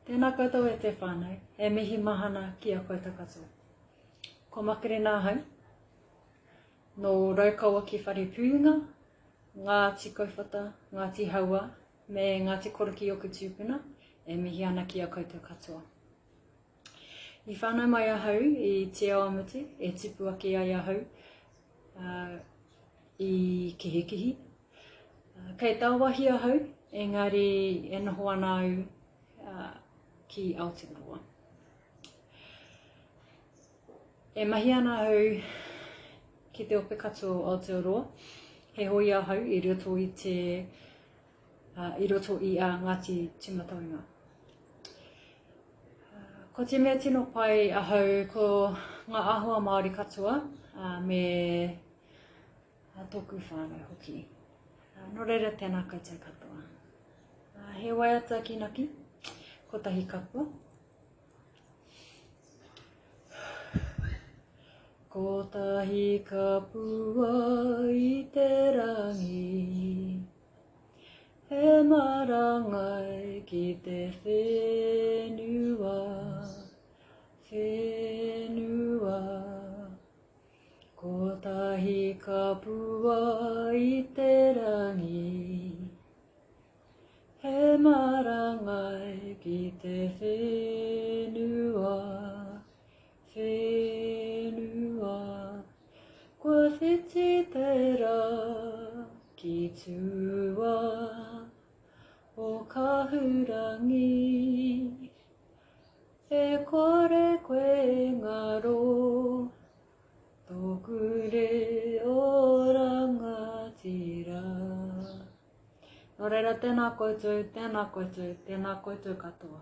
Tēnā koutou e te whānau, e mihi mahana ki a koutou katoa. Ko Makerena ahau, nō Raukawa ki Wharepūhunga, Ngāti Kauwhata, Ngāti Hauā, me Ngāti Koroki oku tūpuna, e mihi ana ki a koutou katoa. I whānau mai ahau i Te Awamutu, e tipu ake ai ahau uh, i Kihikihi. Uh, kei tāwahi ahau, engari e noho ana au uh, ki Aotearoa. E mahi ana au ki te ope katoa o Aotearoa, he hoi ahau i roto i te uh, i roto i a Ngāti Tūmatauenga. Ko te mea tino pai ahau ko ngā āhua Māori katoa uh, me tōku whānau hoki. Uh, nō reira tēnā koutou katoa. Uh, he waiata kīnaki, kotahi kapua. Kotahi kapua i te rangi. He marangai ki te whenua, whenua. Kotahi kapua i te rangi. He marangai ki te whenua, whenua. Kua whiti te rā ki tua o Kahurangi. E kore koe e ngaro, tōku reo rangatira. Nō reira, tēnā koutou, tēnā koutou, tēnā koutou katoa.